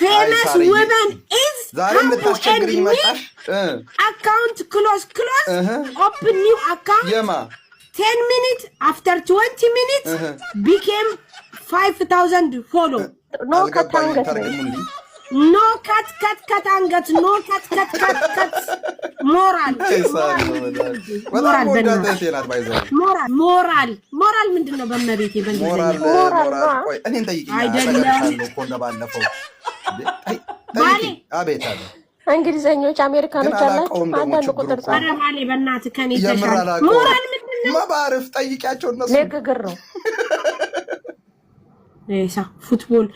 Famous ሳርዬ፣ women is ዛሬም ልታስቸግሪኝ መጣሽ። Account close, close, open new account. የማ? 10 minute after 20 minute became 5,000 follow. No cut. አልገባኝም። አንገት ነው። ተርጉሙልኝ። No cut, cut, cut አንገት, no cut, cut, cut, cut ሞራል። አይ ሳሪ፣ በጣም ሞራል። ወዳት በእናትህ። እህቴ ናት። By the way ሞራል፣ ሞራል፣ ሞራል ምንድን ነው? በመቤቴ ሞራል። በእንግሊዝኛ። ሞራል ሞራል ነዋ። ቆይ እኔን ጠይቂኝ። አይደለም። አጠገብሻለሁ እኮ እንደባለፈው። ባሌ። ጠይቂኝ። አቤት አለ። እንግሊዘኞች አሜሪካኖች ግን አላችሁ። አላውቀውም ደግሞ አንዳንድ ችግሩ ቁጥር እኮ። ጻፉ። ኧረ ባሌ በእናትህ ከኔ የምር የተሻለ አላውቀውም። ሞራል ምንድን ነው? መባርፍ ጠይቂያቸው እነሱ። Leg እግር ነው። ሳ football,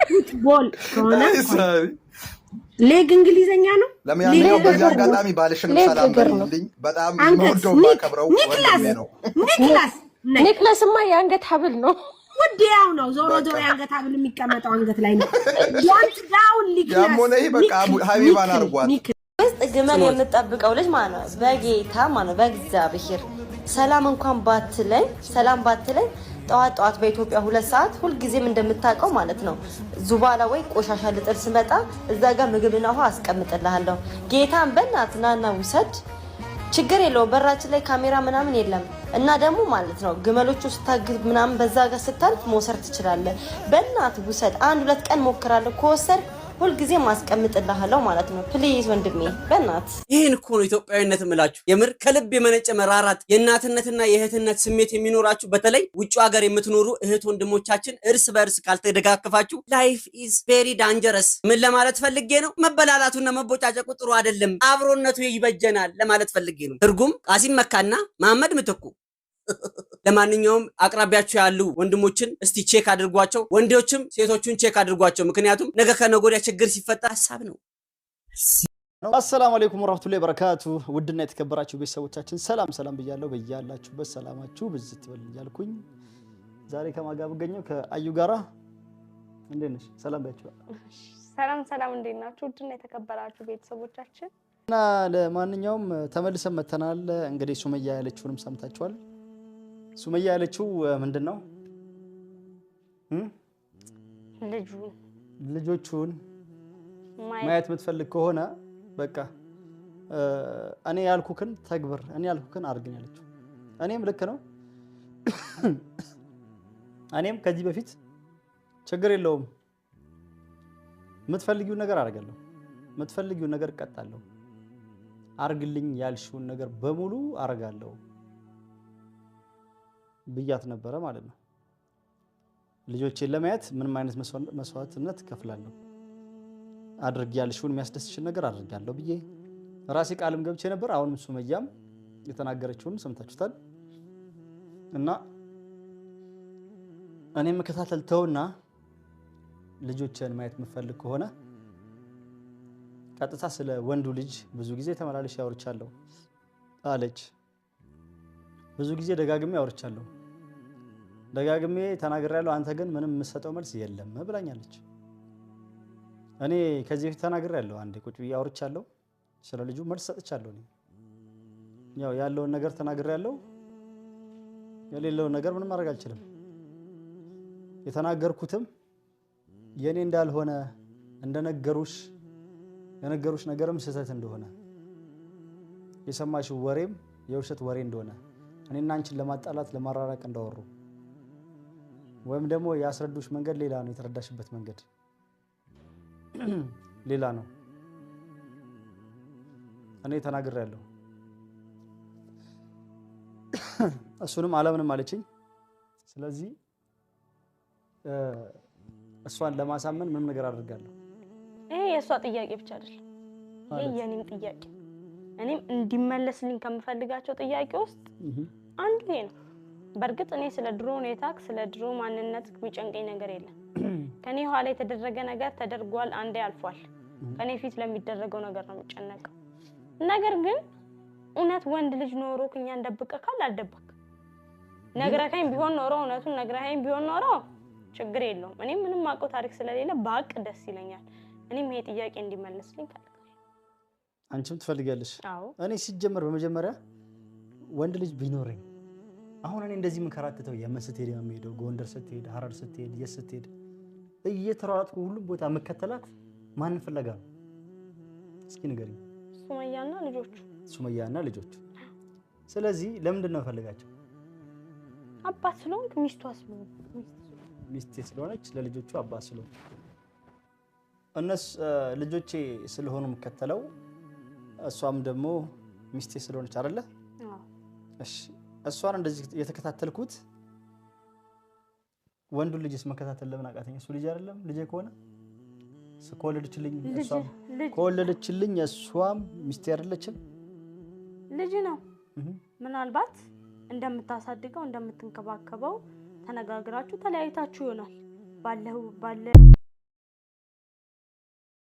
football ከሆነ አይ ሳሪ። Leg እንግሊዘኛ ነው። ለማንኛውም በዚህ አጋጣሚ ባልሽንም Leg ሰላም እግር ነው። በይልኝ። በጣም አንገት የምወደው Neck የማከብረው ኒክላስ። ወንድሜ ነው። ኒክላስ ነይ። Necklace ማ የአንገት ሀብል ነው። ውድ ያው ነው። ዞሮ ዞሮ የአንገት ሀብል የሚቀመጠው አንገት ላይ ነው። Don't down ኒክላስ። ያም ሆነ ይህ በቃ ሀቢባን አድርጓት። ኒክል ውስጥ ግመል የምጠብቀው ልጅ ማለት ነው። በጌታ ማለት ነው፣ በእግዚአብሔር ሰላም እንኳን ባትለኝ፣ ሰላም ባትለኝ፣ ጠዋት ጠዋት በኢትዮጵያ 2 ሰዓት ሁልጊዜም እንደምታውቀው ማለት ነው ዙባላ ወይ ቆሻሻ ልጥል ስመጣ እዛ ጋር ምግብና ውሃ አስቀምጥልሃለሁ። ጌታን በእናትህ ናና ውሰድ። ችግር የለውም። በራችን ላይ ካሜራ ምናምን የለም እና ደግሞ ማለት ነው ግመሎቹ ስታግድ ምናምን በዛ ጋር ስታልፍ መውሰድ ትችላለህ። በእናትህ ውሰድ። አንድ ሁለት ቀን ሞክራለሁ። ከወሰድ ሁልጊዜ ማስቀምጥልሃለሁ ማለት ነው። Please ወንድሜ በእናት። ይህን እኮ ነው ኢትዮጵያዊነት የምላችሁ። የምር ከልብ የመነጨ መራራት የእናትነትና የእህትነት ስሜት የሚኖራችሁ በተለይ ውጭ ሀገር የምትኖሩ እህት ወንድሞቻችን እርስ በእርስ ካልተደጋገፋችሁ life is very dangerous። ምን ለማለት ፈልጌ ነው? መበላላቱና መቦጫጨቁ ጥሩ አይደለም፣ አብሮነቱ ይበጀናል ለማለት ፈልጌ ነው። ትርጉም ቃሲም መካና መሐመድ ምትኩ። ለማንኛውም አቅራቢያችሁ ያሉ ወንድሞችን እስቲ check አድርጓቸው፣ ወንዶችም ሴቶቹን check አድርጓቸው። ምክንያቱም ነገ ከነገ ወዲያ ችግር ሲፈጠር ሀሳብ ነው። አሰላሙ አለይኩም ወራህመቱላሂ ወበረካቱ። ውድና የተከበራችሁ ቤተሰቦቻችን ሰላም ሰላም ብያለሁ። በያላችሁበት ሰላማችሁ ብዝት ይበል እያልኩኝ ዛሬ ከማን ጋር ብገኘው ከአዩ ጋራ። እንዴት ነሽ? ሰላም በያችሁ። ሰላም ሰላም፣ እንዴት ናችሁ? ውድና የተከበራችሁ ቤተሰቦቻችን። እና ለማንኛውም ተመልሰን መተናል። እንግዲህ ሱመያ ያለችውንም ሰምታችኋል። ሱመያ ያለችው ምንድን ነው? ልጁ ልጆቹን ማየት የምትፈልግ ከሆነ በቃ እኔ ያልኩክን ተግብር፣ እኔ ያልኩክን አድርግን ያለችው። እኔም ልክ ነው። እኔም ከዚህ በፊት ችግር የለውም፣ የምትፈልጊውን ነገር አደርጋለሁ፣ የምትፈልጊውን ነገር እቀጣለሁ፣ አርግልኝ ያልሽውን ነገር በሙሉ አረጋለሁ ብያት ነበረ ማለት ነው። ልጆቼን ለማየት ምንም አይነት መስዋዕትነት እከፍላለሁ፣ አድርግ ያልሽውን የሚያስደስትሽን ነገር አድርጋለሁ ብዬ ራሴ ቃልም ገብቼ ነበር። አሁንም ሱመያም የተናገረችውን ሰምታችሁታል። እና እኔ መከታተል ተውና ልጆችን ማየት የምፈልግ ከሆነ ቀጥታ ስለ ወንዱ ልጅ ብዙ ጊዜ ተመላልሼ አውርቻለሁ አለች። ብዙ ጊዜ ደጋግሜ አውርቻለሁ፣ ደጋግሜ ተናግሬያለሁ። አንተ ግን ምንም የምትሰጠው መልስ የለም ብላኛለች። እኔ ከዚህ በፊት ተናግሬያለሁ። አንዴ ቁጭ ብዬ አውርቻለሁ። ስለ ልጁ መልስ ሰጥቻለሁ። እኔ ያው ያለውን ነገር ተናግሬያለሁ። የሌለውን ነገር ምንም ማድረግ አልችልም። የተናገርኩትም የኔ እንዳልሆነ፣ እንደነገሩሽ የነገሩሽ ነገርም ስህተት እንደሆነ፣ የሰማሽው ወሬም የውሸት ወሬ እንደሆነ፣ እኔና አንቺን ለማጣላት ለማራራቅ እንዳወሩ ወይም ደግሞ ያስረዱሽ መንገድ ሌላ ነው፣ የተረዳሽበት መንገድ ሌላ ነው። እኔ ተናግሬያለሁ። እሱንም አላምንም አለችኝ። ስለዚህ እሷን ለማሳመን ምንም ነገር አድርጋለሁ። ይሄ የእሷ ጥያቄ ብቻ አይደለም፣ ይሄ የእኔም ጥያቄ፣ እኔም እንዲመለስልኝ ከምፈልጋቸው ጥያቄ ውስጥ አንዱ ይሄ ነው። በእርግጥ እኔ ስለ ድሮ ሁኔታ ስለ ድሮ ማንነት የሚጨንቀኝ ነገር የለም። ከኔ ኋላ የተደረገ ነገር ተደርጓል፣ አንዴ አልፏል። ከኔ ፊት ለሚደረገው ነገር ነው የምጨነቀው። ነገር ግን እውነት ወንድ ልጅ ኖሮ እኛን ደብቀካል አልደበክ ነግረኸኝ ቢሆን ኖሮ፣ እውነቱን ነግረኸኝ ቢሆን ኖሮ ችግር የለውም። እኔም ምንም አውቀው ታሪክ ስለሌለ ባቅ ደስ ይለኛል። እኔም ይሄ ጥያቄ እንዲመለስልኝ እፈልጋለሁ። አንቺም ትፈልጊያለሽ? አዎ። እኔ ሲጀመር በመጀመሪያ ወንድ ልጅ ቢኖረኝ አሁን እኔ እንደዚህ የምንከራተተው የመን ስትሄድ የምሄደው፣ ጎንደር ስትሄድ፣ ሀረር ስትሄድ፣ የት ስትሄድ እየተሯሯጥኩ ሁሉም ቦታ የምከተላት ማንን ፍለጋ ነው? እስኪ ንገሪኝ። ሱመያና ልጆቹ። ሱመያና ልጆቹ። ስለዚህ ለምንድን ነው የምፈልጋቸው? አባት ስለሆንክ፣ ሚስቷ ስለሆንክ፣ ሚስት ስለሆንክ። ሚስቴ ስለሆነች፣ ለልጆቹ አባት ስለሆነ፣ እነሱ ልጆቼ ስለሆኑ የምከተለው፣ እሷም ደግሞ ሚስቴ ስለሆነች አይደለ? አዎ። እሺ፣ እሷን እንደዚህ የተከታተልኩት ወንዱን ልጅስ መከታተል ለምን አቃተኝ? እሱ ልጅ አይደለም? ልጄ ከሆነ እሱ ከወለደችልኝ ልጅ እሷም ልጅ ከወለደችልኝ እሷም ሚስቴ አይደለችም? ልጅ ነው። እህ። ምናልባት እንደምታሳድገው እንደምትንከባከበው ተነጋግራችሁ ተለያይታችሁ ይሆናል። ባለሁ ባለ